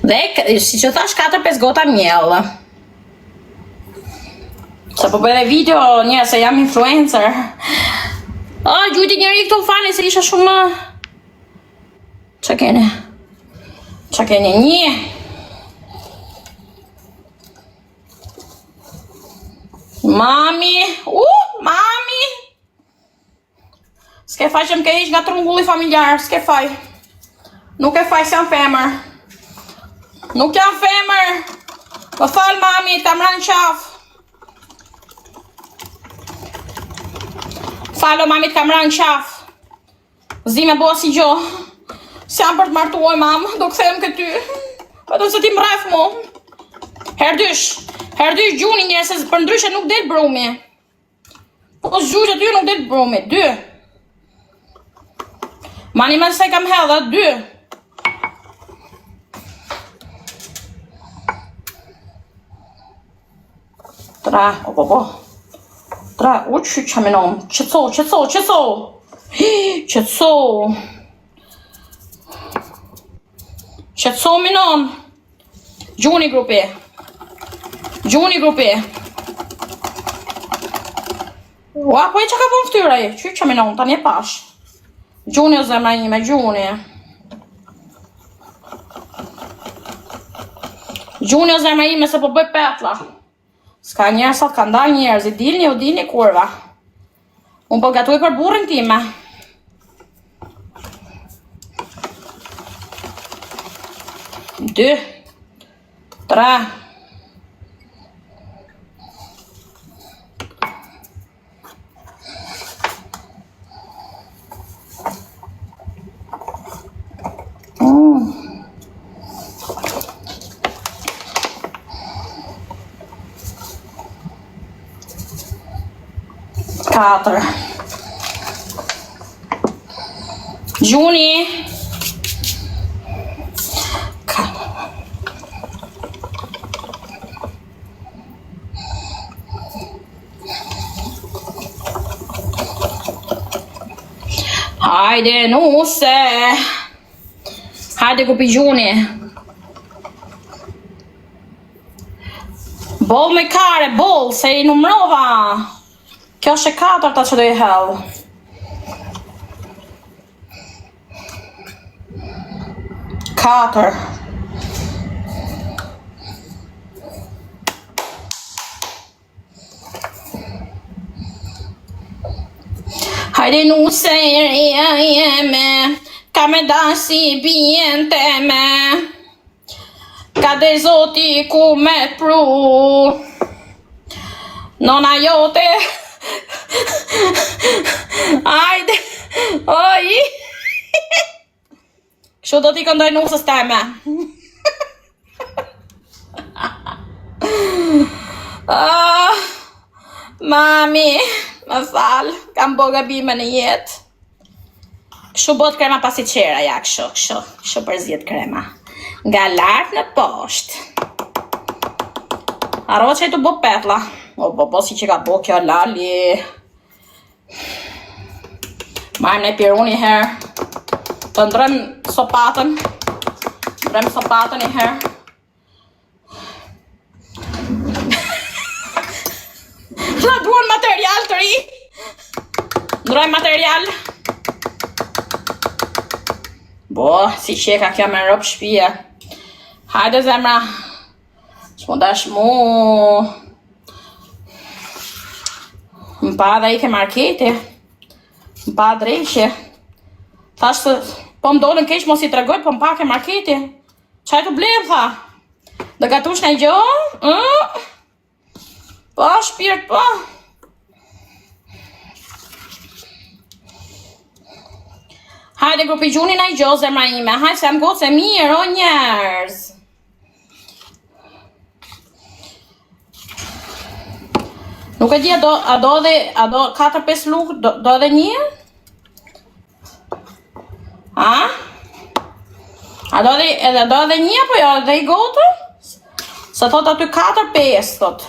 Dhe, siç thash, 4-5 gota miell. Se po bëj edhe video, një, se jam influencer. O, gjujti njëri këtu, falni, se isha shumë... Ça keni? Ça keni? Një. Mami, uh, mami. S'ke faj që më ke heq nga trungulli familjar, s'ke faj. Nuk ke faj, s'jam femër. Nuk jam femër. Më fal, mami, të kam ra në qafë. Fal, o mami, të kam ra në qafë. S'di me bo asi gjo. S'jam për të martuar, mam, do kthehem te ty. Vetëm se ti më rref mu. Herdysh, herdysh gjuni njerëz, se përndryshe nuk del brumi. Po s'gjujtë aty nuk del brumi. Dy. Mani me sa i kam hedhë, dy. Tre, o po po. Tre, u që që minon. Qëco, qëco, qëco. Qëco. Qëco minon. Gjuni grupi. Gjuni grupi. Ua, po e që ka bon ftyra i? Që që minon, tani e pash. Gjuni o zemra ime, gjuni. Gjuni o zemra ime se po bëj petlla. S'ka njerëz sot kanë dalë njerëzit, dilni o dilni kurva. Unë po gatuj për burrin time. Dy. Tre. Katër. Gjuni. Ka. Hajde nuse. Hajde grupi gjuni. Boll me kare, boll, se i numrova. Kjo është e katërta që do i hedh. Katër. Hajde nuse e jeme, ka me dasi bien teme. Ka dhe zoti ku me pru. Nona jote. Hajde. Oj. Kështu do t'i këndoj nusës teme. Ah, mami, më fal, kam bo gabime në jetë. Kështu bëhet krema pastiçera, ja, kështu, kështu, kështu përzihet krema. Nga lart në poshtë. Harrova që i të bo petlla. O, bo, bo, si që ka bo kjo lali. Marrim ne pirun një herë. Të ndrojmë sopatën. Ndrojmë sopatën një herë. Na duan material të ri. Ndrojmë material. Bo, si që e ka kjo me rob shpije. Hajde zemra. S'mu dash mu. Më pa dhe i ke marketi. Më pa dreqe. Thash se po më dolën keq mos i tregoj, po më pa ke marketi. Çaj të blem, tha. Do gatush në gjo? Mm? Po, shpirt, po. Hajde grupi gjuni në gjo, zemra ime. Hajde se jam gocë e mirë, o njerëz. Nuk e di a do, a do edhe, a do 4-5 lugë, do, do edhe një? A? A do edhe, edhe do edhe një apo jo, edhe i gotë? Se thot aty 4-5, thot.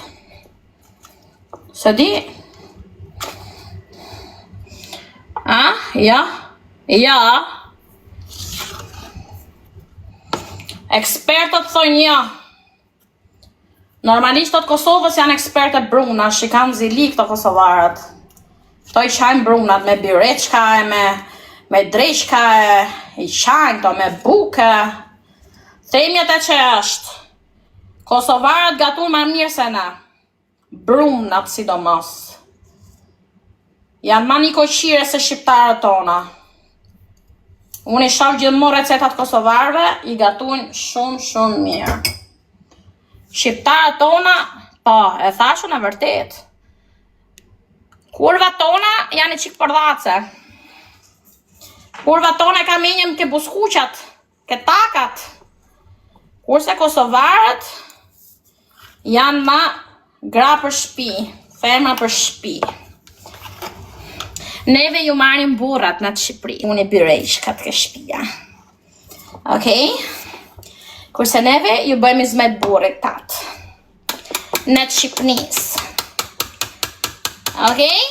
Se di? A? Ja? Ja? Ekspertët thojnë jo. Normalisht të Kosovës janë eksperte brunash, i kanë zili këto kosovarët. Këto i qajnë brunat me byreçka e me, me dreqka e i qajnë këto me buke. Themi atë që është. Kosovarët gatujnë ma mirë se na. Brumnat sidomos. Janë ma nikoqire se shqiptarët tona. Unë i shoh gjithmonë recetat kosovarëve, i gatuajnë shumë shumë mirë. Shqiptarët tona, po, e thashun e vërtet. Kurvat tona janë një çikë përdhace. Kurvat tona e ka menjen ke buskuqat. Ke takat. Kurse kosovarët janë ma gra për shpi, femra për shpi. Neve ju marrim burrat në Shqipëri. Unë i byreqkat ke shpia. Okej? Kurse neve ju bëjmë izmet burrit tat. Në të Shqipënis. Okej?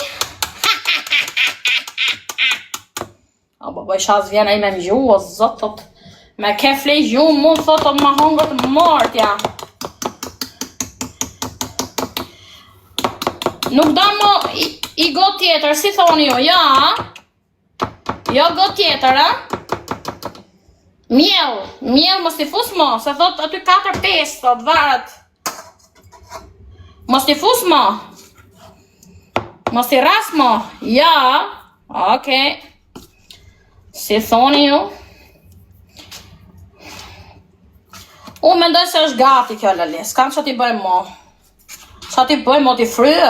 O, po, po, isha s'vjen ai me më gju, o zot, thot, me ke flej gju, mu, thot, o ma hongët mortja. Nuk do mo i, i got tjetër, si thoni ju, ja, jo got tjetër, a? Miell, miell mos t'i fus mo, se thot aty 4-5, thot, varet. Mos t'i fus mo. Mos t'i ras mo, ja, Okej. Si thoni ju? Unë mendoj se është gati kjo lali. S'kam ça t'i bëj mo. Ça t'i bëj mo t'i fryj?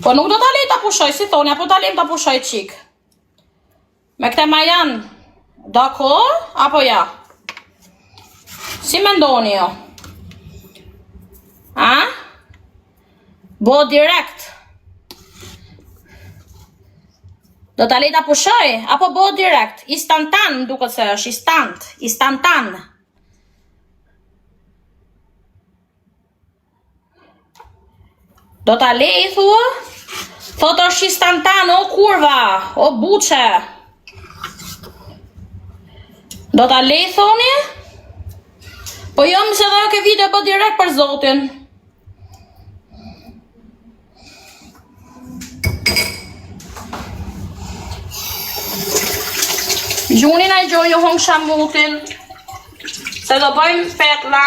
Po nuk do ta lej ta pushoj, si thoni, apo ta lejmë ta pushoj çik. Me këte majan, dakord, apo ja? Si mendoni jo? A? Bo direkt. Do ta lej ta pushoj, apo bo direkt? Instantan, më duket se është, instant, instantan. Do ta lej, thua? Thot është instantan, o kurva, o buçe. Do ta lej, thoni? Po jo, më se dhe jo ke video bë direkt për zotin. Gjunin a gjo ju hong shamutin Se do bëjmë fetla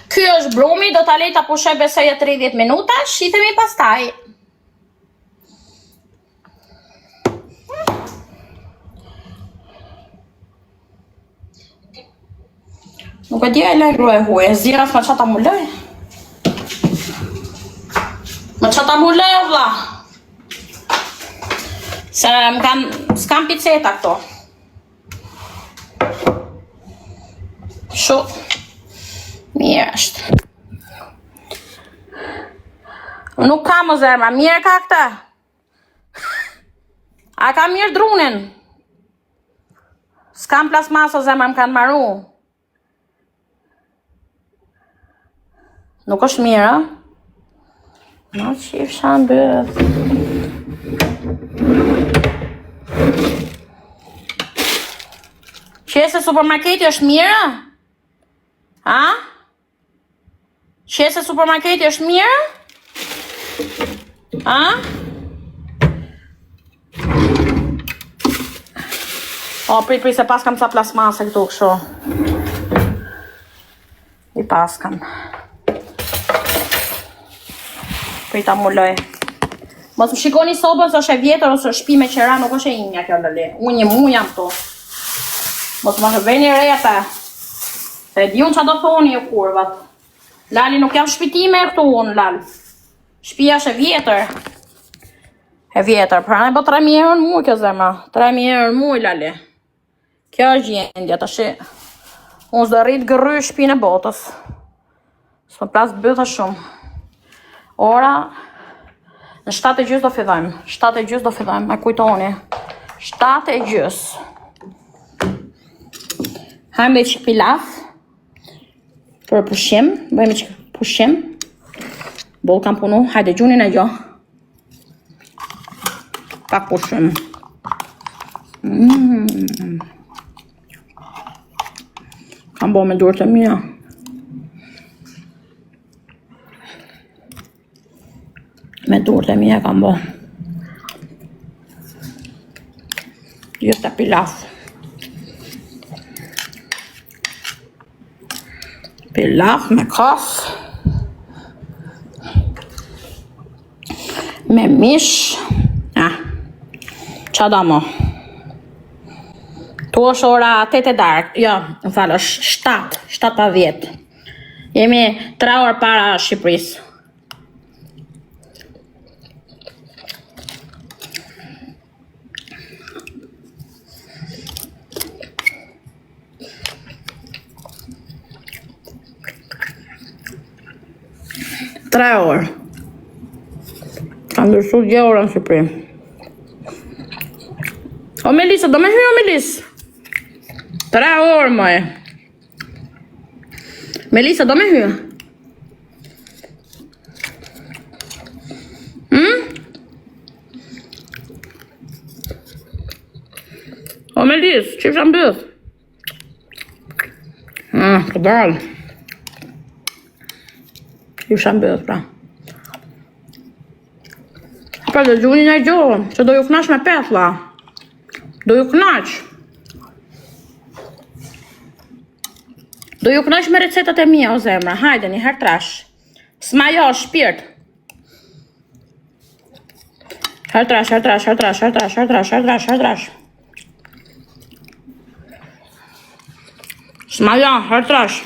Ky është brumi, do ta lej ta pushoj besoj 30 minuta, shihemi pastaj. Nuk e di e laj grua e huaj, e zira s'ma ça ta muloj. Ma ça ta muloj, o vlla. Se më kanë, s'kam piceta këto. Shu. Mirë është. Nuk ka më zemra, mirë ka këtë. A ka mirë drunin? S'kam plasmas o zemra më kanë maru. Nuk është mirë, a? Ma qifsha në bythë. Qese supermarketi është mirë? A? Qese supermarketi është mirë? A? O, prit, prit, se paskam ca plasmase këtu kështu. I paskam. Prit ta muloj. Mos më shikoni sobën se është e vjetër ose shtëpi me qera, nuk është e imja kjo lali. Unë një mu jam këtu. Mos më veni re atë. Se e di unë ça do thoni ju kurvat. Lali nuk jam shpi time këtu unë, Lal. Shpia është e vjetër. E vjetër, pra e bo 3.000 euro në muj kjo zemra. 3.000 euro në muj, Lali. Kjo është gjendja, tashi. Unë s'do rrit gërry shpinë e botës. S'më plas bytha shumë. Ora, në 7 e gjysë do fillojmë. 7 e gjysë do fillojmë, e kujtoni. 7 e gjysë. Hajmë dhe çik pilaf. Për pushim, bëjmë çik pushim. Boll kam punu, hajde gjunin e gjo. Pak pushim. Mm. Kam bo me duart e mia. Me duart e mia kam bo. Gjithë pilaf. Pilaf me kos. Me mish. Ah. Ça do mo? Tu është ora 8 e darkë. Jo, më fal, është 7, 7 pa 10. Jemi 3 orë para Shqipërisë. Tre orë. Ka ndryshu dje ora në Shqipëri. O Melisa, do me hy o Melis? Tre orë, moj. Melisa, do me hy? Hmm? O Melis, që isha mbyll? Hmm, të dalë. Isha mbyll, pra. Pa dhe gjuni në gjo, që do ju knaq me petlla. Do ju knaq. Do ju knaq me recetat e mia, o zemra. Hajde, një herë trash. S'ma jo, shpirt. Herë trash, herë trash, herë trash, herë trash, herë trash, herë trash, herë trash. S'ma jo, herë trash.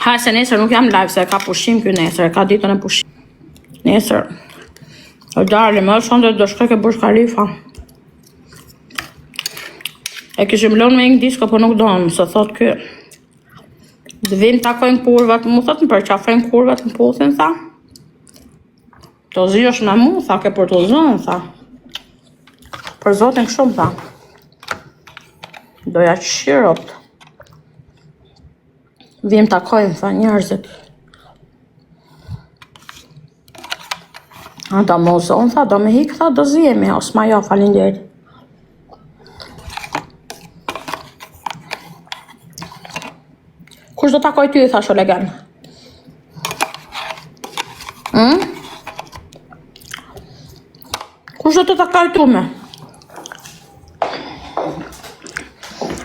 Ha, se nesër nuk jam live, se ka pushim ky nesër, ka ditën e pushim. Nesër. O dalim, më sonte do shkoj ke Burj Khalifa. E kishim lënë me një disko, po nuk donë, se thot ky. Të vim takojmë kurvat, mu thot më përqafojnë kurvat, më puthin, tha. Të zi është me mu, tha, ke për të zënë, tha. Për zotin kështu më tha. Doja qirot. Vim takojmë, tha njerëzit. A do më zonë, tha, do me hik, tha, do zihemi, o s'ma jo, faleminderit. Kush do takoj ty, tha Sholegan? Hmm? Kush do të takoj ty me?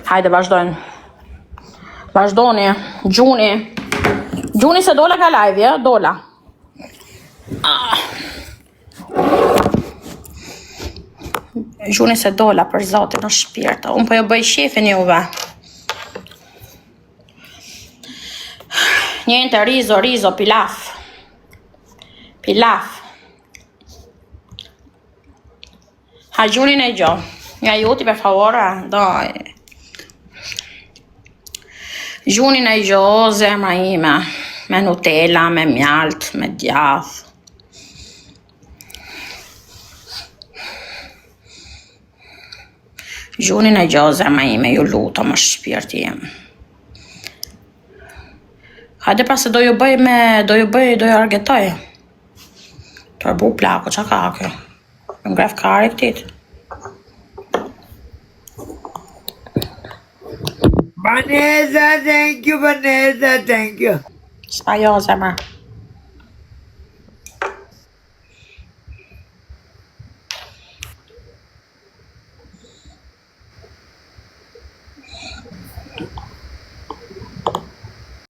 Hajde, vazhdojmë. Vazhdoni, gjuni. Gjuni se dola ka live, ja? Dola. Ah. Gjuni se dola për zotin në shpirt. Unë po ju bëj qefin juve. Niente, riso, riso, pilaf. Pilaf. Ha gjunin e gjo. Mi aiuti per favore? Dai. Gjunin e gjo, zemra ime. Me Nutella, me mjalt, me djath. Gjunin e gjo, zemra ime, ju lutem, është shpirti im. Hajde pra se do ju bëj me, do ju bëj, do ju argetoj. Tërbu plako, ça ka kjo? Ngref kari këtit. Vanessa, thank you, Vanessa, thank you. S'pa jo, zemër.